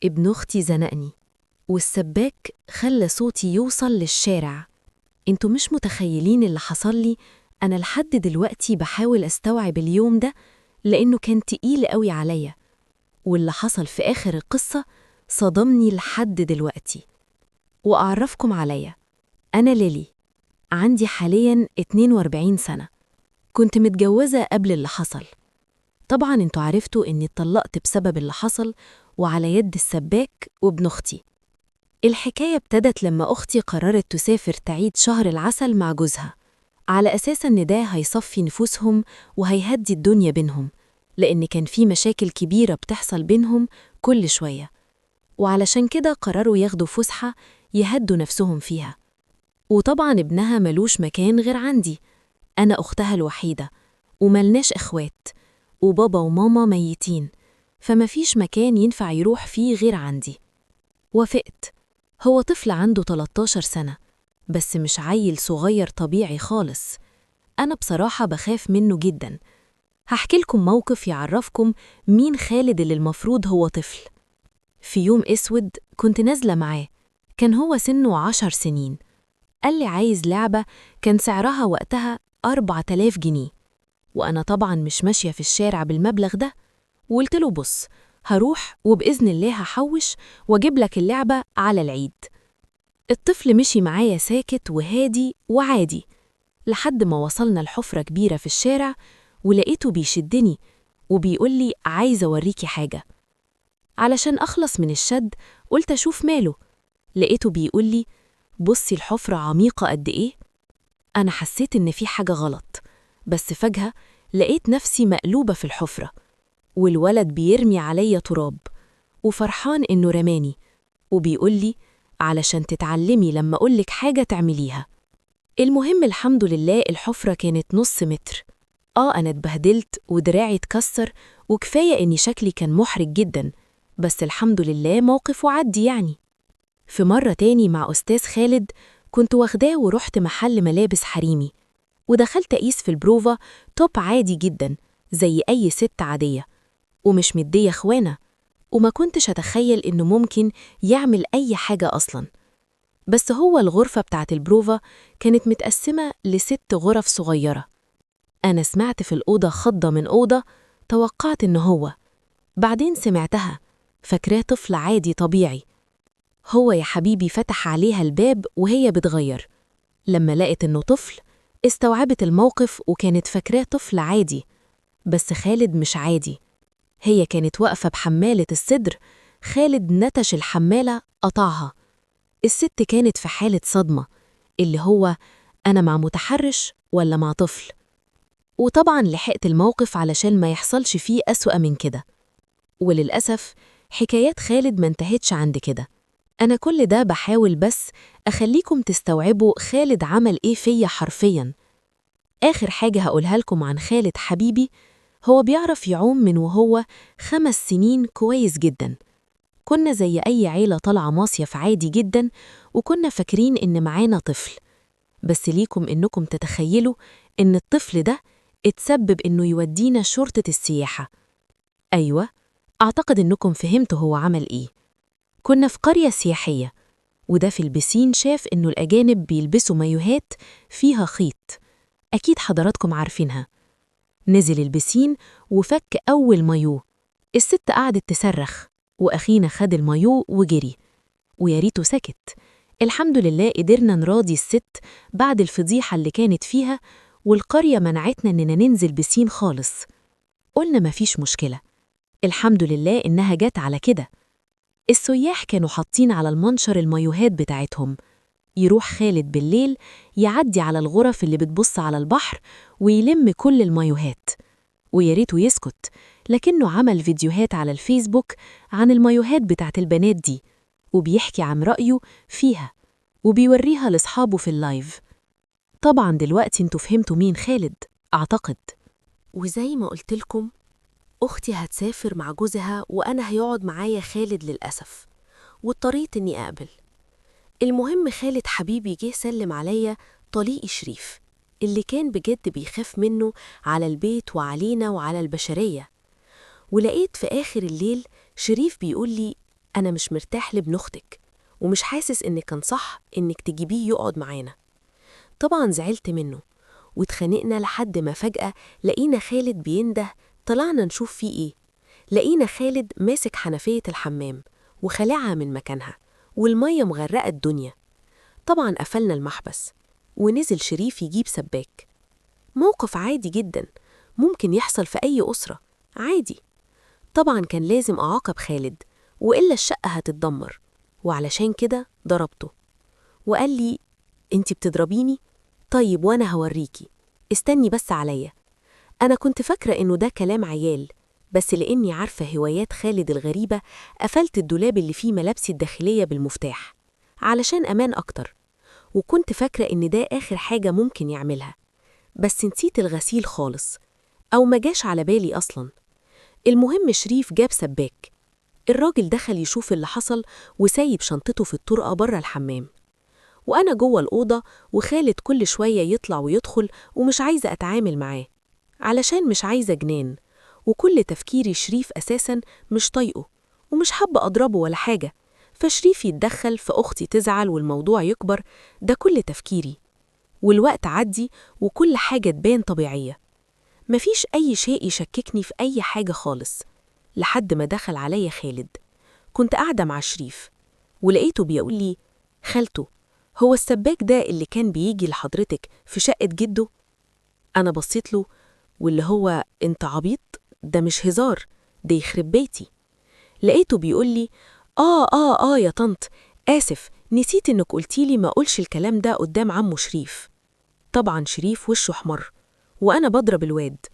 ابن أختي زنقني، والسباك خلى صوتي يوصل للشارع. انتوا مش متخيلين اللي حصل لي. أنا لحد دلوقتي بحاول أستوعب اليوم ده لأنه كان تقيل قوي عليا، واللي حصل في آخر القصة صدمني لحد دلوقتي. وأعرفكم عليا، أنا ليلي، عندي حالياً 42 سنة. كنت متجوزة قبل اللي حصل. طبعاً انتوا عرفتوا إني اتطلقت بسبب اللي حصل وعلى يد السباك وابن أختي. الحكاية ابتدت لما أختي قررت تسافر تعيد شهر العسل مع جوزها، على أساس إن ده هيصفي نفوسهم وهيهدي الدنيا بينهم، لأن كان في مشاكل كبيرة بتحصل بينهم كل شوية، وعلشان كده قرروا ياخدوا فسحة يهدوا نفسهم فيها. وطبعاً ابنها ملوش مكان غير عندي، أنا أختها الوحيدة وملناش إخوات، وبابا وماما ميتين، فمفيش مكان ينفع يروح فيه غير عندي. وافقت. هو طفل عنده 13 سنة، بس مش عيل صغير طبيعي خالص. أنا بصراحة بخاف منه جدا. هحكي لكم موقف يعرفكم مين خالد اللي المفروض هو طفل. في يوم أسود كنت نازلة معاه، كان هو سنه 10 سنين. قال لي عايز لعبة كان سعرها وقتها 4000 جنيه، وأنا طبعاً مش ماشية في الشارع بالمبلغ ده. وقلت له بص، هروح وبإذن الله هحوش وأجيب لك اللعبة على العيد. الطفل مشي معايا ساكت وهادي وعادي لحد ما وصلنا لحفرة كبيرة في الشارع، ولقيته بيشدني وبيقول لي عايز أوريكي حاجة. علشان أخلص من الشد قلت أشوف ماله. لقيته بيقول لي بصي الحفرة عميقة قد إيه. أنا حسيت إن في حاجة غلط، بس فجأة لقيت نفسي مقلوبة في الحفرة، والولد بيرمي عليا تراب وفرحان إنه رماني، وبيقول لي علشان تتعلمي لما أقولك حاجة تعمليها. المهم الحمد لله الحفرة كانت نص متر. أنا اتبهدلت ودراعي اتكسر، وكفاية إني شكلي كان محرج جدا، بس الحمد لله موقف وعدي يعني. في مرة تاني مع أستاذ خالد كنت واخداه ورحت محل ملابس حريمي، ودخلت أقيس في البروفا توب عادي جدا زي أي ست عادية، ومش مدية خوانة، وما كنتش أتخيل إنه ممكن يعمل أي حاجة أصلا. بس هو الغرفة بتاعت البروفا كانت متقسمة ل6 غرف صغيرة. أنا سمعت في الأوضة خضة من أوضة، توقعت إنه هو، بعدين سمعتها فاكراه طفل عادي طبيعي. هو يا حبيبي فتح عليها الباب وهي بتغير. لما لقت إنه طفل استوعبت الموقف وكانت فاكراه طفل عادي، بس خالد مش عادي. هي كانت واقفة بحمالة الصدر، خالد نتش الحمالة قطعها. الست كانت في حالة صدمة، اللي هو أنا مع متحرش ولا مع طفل؟ وطبعاً لحقت الموقف علشان ما يحصلش فيه أسوأ من كده. وللأسف حكايات خالد ما انتهتش عند كده. أنا كل ده بحاول بس أخليكم تستوعبوا خالد عمل إيه فيا حرفياً. آخر حاجة هقولها لكم عن خالد حبيبي، هو بيعرف يعوم من وهو 5 سنين كويس جداً. كنا زي أي عيلة طالعة مصيف عادي جداً، وكنا فاكرين إن معانا طفل، بس ليكم إنكم تتخيلوا إن الطفل ده اتسبب إنه يودينا شرطة السياحة. أيوة، أعتقد إنكم فهمتوا هو عمل إيه. كنا في قرية سياحية، وده في البسين شاف إنه الأجانب بيلبسوا مايوهات فيها خيط، أكيد حضراتكم عارفينها. نزل البسين وفك أول مايو، الست قعدت تصرخ، وأخينا خد المايو وجري، ويا ريته سكت. الحمد لله قدرنا نراضي الست بعد الفضيحة اللي كانت فيها، والقرية منعتنا إننا ننزل بسين خالص. قلنا مفيش مشكلة، الحمد لله إنها جت على كده. السياح كانوا حاطين على المنشر المايوهات بتاعتهم. يروح خالد بالليل يعدي على الغرف اللي بتبص على البحر ويلم كل المايوهات، وياريته يسكت، لكنه عمل فيديوهات على الفيسبوك عن المايوهات بتاعت البنات دي، وبيحكي عن رأيه فيها وبيوريها لأصحابه في ال live. طبعا دلوقتي انتوا فهمتوا مين خالد أعتقد. وزي ما قلتلكم أختي هتسافر مع جوزها وأنا هيقعد معايا خالد للأسف، واضطريت إني أقبل. المهم خالد حبيبي جه سلم عليا طليقي شريف، اللي كان بجد بيخاف منه على البيت وعلينا وعلى البشرية. ولقيت في آخر الليل شريف بيقول لي أنا مش مرتاح لابن أختك، ومش حاسس إن كان صح إنك تجيبيه يقعد معانا. طبعا زعلت منه واتخانقنا لحد ما فجأة لقينا خالد بينده. طلعنا نشوف فيه إيه، لقينا خالد ماسك حنفية الحمام وخلعها من مكانها والمية مغرقة الدنيا. طبعا قفلنا المحبس ونزل شريف يجيب سباك. موقف عادي جدا ممكن يحصل في أي أسرة، عادي. طبعا كان لازم أعاقب خالد وإلا الشقة هتتدمر، وعلشان كده ضربته. وقال لي انتي بتضربيني؟ طيب وأنا هوريكي، استني بس عليا. أنا كنت فاكرة إنه ده كلام عيال، بس لأني عارفة هوايات خالد الغريبة قفلت الدولاب اللي فيه ملابسي الداخلية بالمفتاح علشان أمان أكتر، وكنت فاكرة إن ده آخر حاجة ممكن يعملها، بس نسيت الغسيل خالص أو ما جاش على بالي أصلاً. المهم شريف جاب سباك. الراجل دخل يشوف اللي حصل وسايب شنطته في الطرقة برا الحمام، وأنا جوه الأوضة، وخالد كل شوية يطلع ويدخل ومش عايزة أتعامل معاه علشان مش عايزة جنان، وكل تفكيري شريف أساساً مش طايقه ومش حابة أضربه ولا حاجة، فشريف يتدخل فأختي تزعل والموضوع يكبر، ده كل تفكيري. والوقت عدي وكل حاجة تبان طبيعية، مفيش أي شيء يشككني في أي حاجة خالص، لحد ما دخل عليا خالد. كنت قاعدة مع شريف ولقيته بيقول لي خالته، هو السباك ده اللي كان بيجي لحضرتك في شقة جده؟ أنا بصيت له واللي هو انت عبيط، ده مش هزار، ده يخرب بيتي. لقيته بيقول لي آه آه آه يا طنط، آسف نسيت إنك قلتيلي ما أقولش الكلام ده قدام عمو شريف. طبعا شريف وشه احمر وأنا بضرب الواد،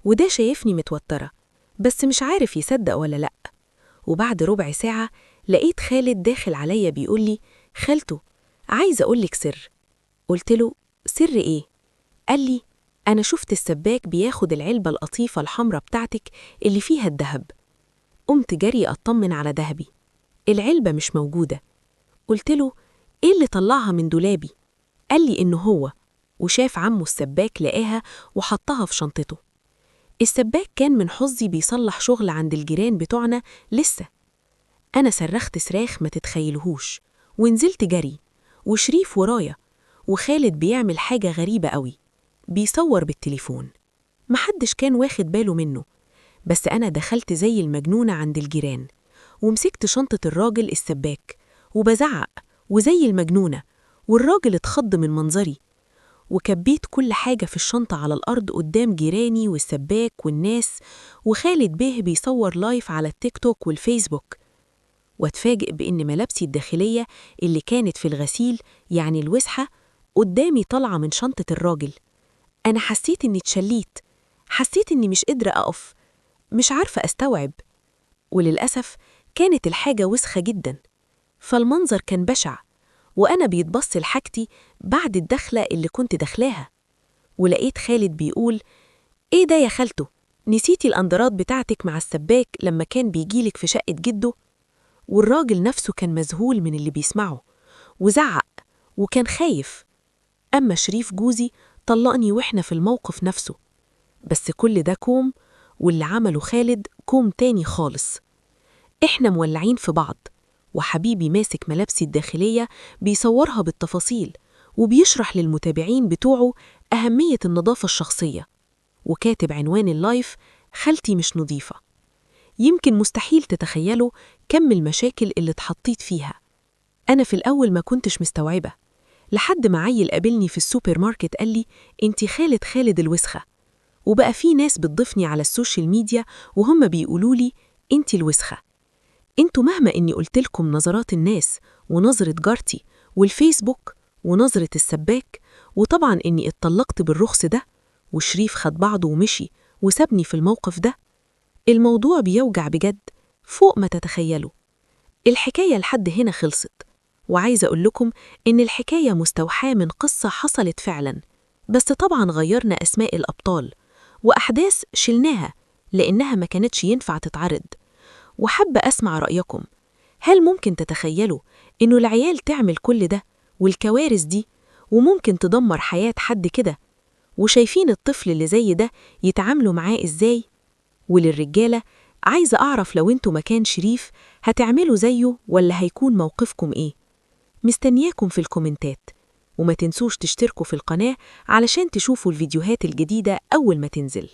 وده شايفني متوترة بس مش عارف يصدق ولا لأ. وبعد ربع ساعة لقيت خالد داخل عليا بيقول لي خالته عايزة أقولك سر. قلت له سر إيه؟ قال لي أنا شفت السباك بياخد العلبة القطيفة الحمراء بتاعتك اللي فيها الذهب. قمت جري أطمن على ذهبي، العلبة مش موجودة. قلت له إيه اللي طلعها من دولابي؟ قال لي إنه هو، وشاف عمه السباك لقاها وحطها في شنطته. السباك كان من حظي بيصلح شغل عند الجيران بتوعنا لسه. أنا صرخت صراخ ما تتخيلهوش ونزلت جري، وشريف ورايا، وخالد بيعمل حاجة غريبة قوي، بيصور بالتليفون، محدش كان واخد باله منه، بس أنا دخلت زي المجنونة عند الجيران ومسكت شنطة الراجل السباك وبزعق وزي المجنونة، والراجل اتخض من منظري، وكبيت كل حاجة في الشنطة على الأرض قدام جيراني والسباك والناس، وخالد بيه بيصور live على التيك توك والفيسبوك. واتفاجئ بإن ملابسي الداخلية اللي كانت في الغسيل يعني الوسحة قدامي طالعة من شنطة الراجل. أنا حسيت إني اتشليت، حسيت إني مش قادرة أقف، مش عارفة أستوعب، وللأسف كانت الحاجة وسخة جدا، فالمنظر كان بشع، وأنا بيتبص لحاجتي بعد الدخلة اللي كنت دخلاها. ولقيت خالد بيقول إيه ده يا خالته، نسيتي الأندرات بتاعتك مع السباك لما كان بيجيلك في شقة جده؟ والراجل نفسه كان مذهول من اللي بيسمعه وزعق وكان خايف. أما شريف جوزي طلقني وإحنا في الموقف نفسه، بس كل ده كوم واللي عمله خالد كوم تاني خالص. إحنا مولعين في بعض، وحبيبي ماسك ملابسي الداخلية بيصورها بالتفاصيل وبيشرح للمتابعين بتوعه أهمية النظافة الشخصية، وكاتب عنوان ال live خالتي مش نظيفة. يمكن مستحيل تتخيلوا كم المشاكل اللي اتحطيت فيها. أنا في الأول ما كنتش مستوعبة، لحد ما عيل قابلني في السوبر ماركت قال لي انتي خالد خالد الوسخة، وبقى في ناس بتضيفني على ال social media وهم بيقولوا لي انتي الوسخة. انتوا مهما اني قلتلكم نظرات الناس ونظرة جارتي والفيسبوك ونظرة السباك، وطبعا اني اتطلقت بالرخص ده وشريف خد بعضه ومشي وسابني في الموقف ده، الموضوع بيوجع بجد فوق ما تتخيلوا. الحكاية لحد هنا خلصت، وعايزة أقول لكم إن الحكاية مستوحاة من قصة حصلت فعلا، بس طبعا غيرنا أسماء الأبطال وأحداث شلناها لأنها ما كانتش ينفع تتعرض. وحابة أسمع رأيكم، هل ممكن تتخيلوا إنه العيال تعمل كل ده والكوارث دي وممكن تدمر حياة حد كده؟ وشايفين الطفل اللي زي ده يتعاملوا معاه إزاي؟ وللرجالة عايزة أعرف لو انتوا مكان شريف هتعملوا زيه ولا هيكون موقفكم إيه؟ مستنياكم في الكومنتات، وما تنسوش تشتركوا في القناة علشان تشوفوا الفيديوهات الجديدة أول ما تنزل.